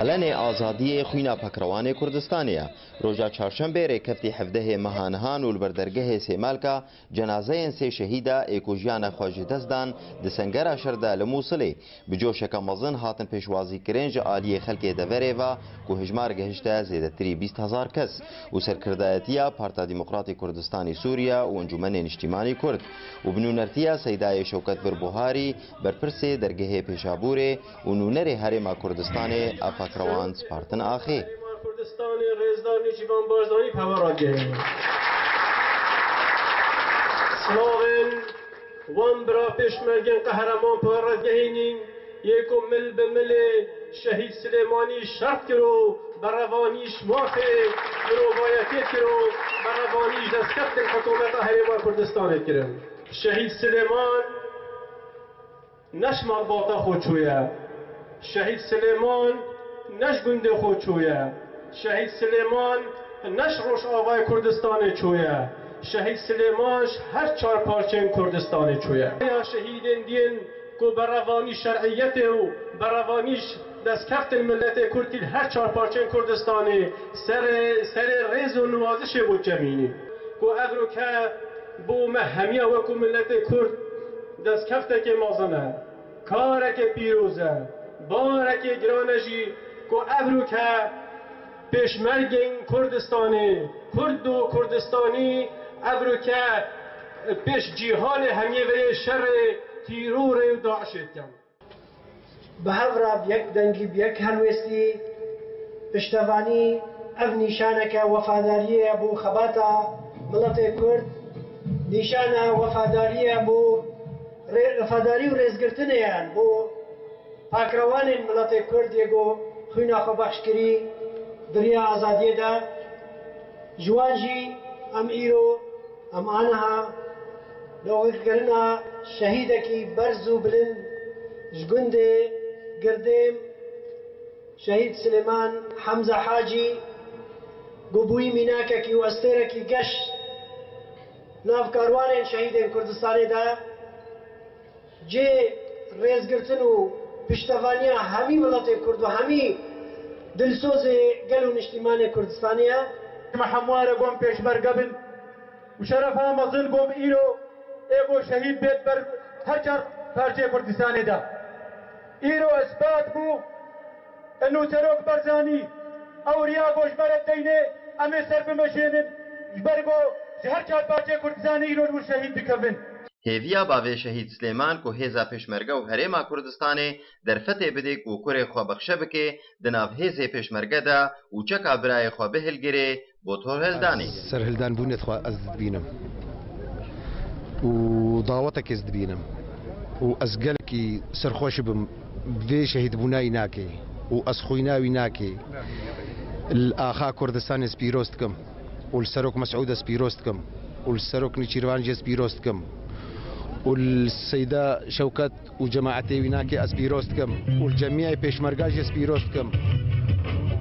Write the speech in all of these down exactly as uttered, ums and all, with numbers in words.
Elenê azadiyê xwîna pakrewanê Kurdistanê ye. Roja çarşembê rêkeftî hevdehê meha nihan û li ber dergehê Sêmalka cenazeyên sê şehîda ê ku jiyana xwe ji dest dan di sengera şer de li Mûsilê bi coşeke mezin hatin pêşwazîkirin ji aliyê xelkê deverê ve ku hejmar gehişte zêdetirî bîst hezar kes û serkirdayetiya Parta Demokratê Kurdistanê Sûriye û Encûmenê Niştîmanî Kurd û bi nûnertiya Seydayê Şewket Vir Buharî, berpirsê dergehê Pêşabûrê û nûnerê Herêma Kurdistanê ev pakrewan spartin axê. Kurdistanê Rêzdar Nêçîrvan Barzanî bi hewa radgehînin. Silavên wan bira pêşmergên qehreman bi hewa radgehînîn, yê ku mil bi milê Şehîd Silêmanî şert kiro, berevanî ji mafê mirovayetê kiro, berevanî ji destkeftên hikûmeta Herêma Kurdistanê kirin. Şehîd Silêman ne ji malbata xwe çûye. Şehîd Silêman ne ji gundê xwe çûye. Şehîd Silêman ne ji Rojavayê Kurdistanê çûye. Şehîd Silêman ji her çar parçeyên Kurdistanê çûye. Ya şehîdên diyên ku berevanî şer'iyetê û berevanî ji destkeftên miletê Kurd li her çar parçeyên Kurdistanê serê, serê rêz û niwazişê bo cemînî. Ku ev roke bo me hemiya wekû miletê Kurd destkeftekê mezin e. Kareke pîroz e, barekê giran e jî ku ev roke pêşmergên Kurdistanê, Kurd û Kurdistanî ev roke pêş cîhanê hemiyê vê şerê tîrorê û DAIŞê dikin. Bi hev re bi yek dengî, bi yek helwêstî, piştevanî ev nîşaneke wefadariyê ye bo xebata miletê Kurd, nîşana wefadariyê ye bo rê-, wefadarî û rêzgirtinê ye bo pakrewanên miletê Kurd yê ku xwîna xwe bexş kirî di riya azadiyê de. Ji wan jî em îro, em aniha li oxirkirina şehîdekî berz û bilind ji gundê Girdêm, Şehîd Silêman Hemze Hacî, ku bûyî mînakekî û estêrekî geş nav karwanên şehîdên Kurdistanê de, cê rêzgirtin û piştevaniya hemî miletê Kurd û hemî dilsozê gel û niştîmanê Kurdistanê ye. Me hemû re got pêşmerge bin û şerefa mezin got îro ê got şehîd bêt ber her çar parçeyê Kurdistanê de. Îro isbat bû. Eno Serok Barzanî, ew riya ku ji me re deyne, em ê ser bimeşênin, ji ber ku ji her çar parçeyê Kurdistanê îro ji wir şehîd dikevin. Hêviya bavê Şehîd Silêman ku hêza Pêşmerge û Herêma Kurdistanê derfetê bidê ku kurê xwe bexşe bike, di nav hêzê Pêşmerge de û çeka birayê xwe bihilgirê, bo torhildanê. Serhildanbûnê xwe ez dibînim û dawetekê ez dibînim û ez gelekî serxweş bim vê şehîdbûna wî nakê û ez xwîna wî nakê. Li axa Kurdistanê ez pîroz dikim û li Serok Mesûd ez pîroz dikim û li Serok Nêçîrvan jî ez pîroz dikim û li Seyda Şewket û cemaetê wî nakê ez pîroz dikim û li cemiyê pêşmerga jî ez pîroz dikim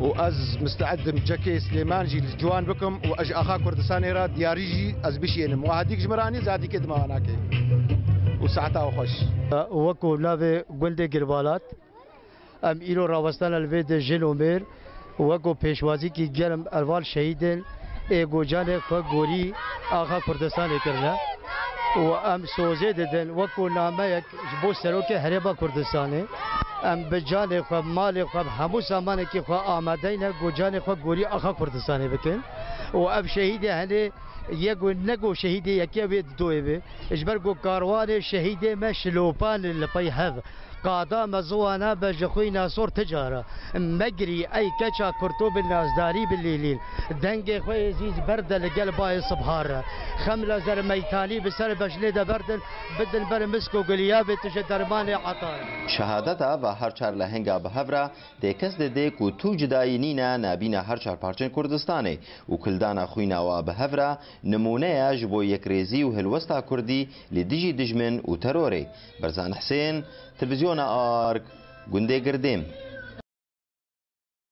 û ez misteed im cekê Silêman jî li ciwan bikim û ez ji axa Kurdistanê re diyarî jî ez bişiyênim û hadîk ji min re anî zadîkê dima wan nakê û saeta we xweş. Weko navê gundê Girbalat. Em îro rawestane li vê de jin û mêr weko pêşwazîkî germ elval şehîdên ê gocanê xwe gorî axa Kurdistanê kirine û em sozê didin weko nameyek ji bo Serokê Herêma Kurdistanê. Em bi canê xwe, malê xwe, bi hemû samanekî xwe amadeyne gocanê xwe gorî axa Kurdistanê bikin û ev şehîdê henê yek û ne go şehîdê yekê wê di doyê be. Ji ber ku karwanê şehîdê me şilopan li pey hev. Qada me ziwana be ji xwîna sor ti cara. Megirî ey keça kurto bi nazdarî bi lîlîn. Dengê xwe yê zîz berde li gel bayê sibha re. Xemla zermeytanî bi ser bejnê de berdin, bidin ber misk û giliya bê tu ji dermanê etar. Şehadeta va her çar lehenga bi hev re tê kes didê ku tu cudayî nîne nabîna her çar parçên Kurdistanê û kildana xwîna wa bi hev re nimûne ye ji bo yekrêzî û hilwesta Kurdî li dijî dijmin û terorê. Berzan Hisên, Televîzyona Ark, gundê Girdêm.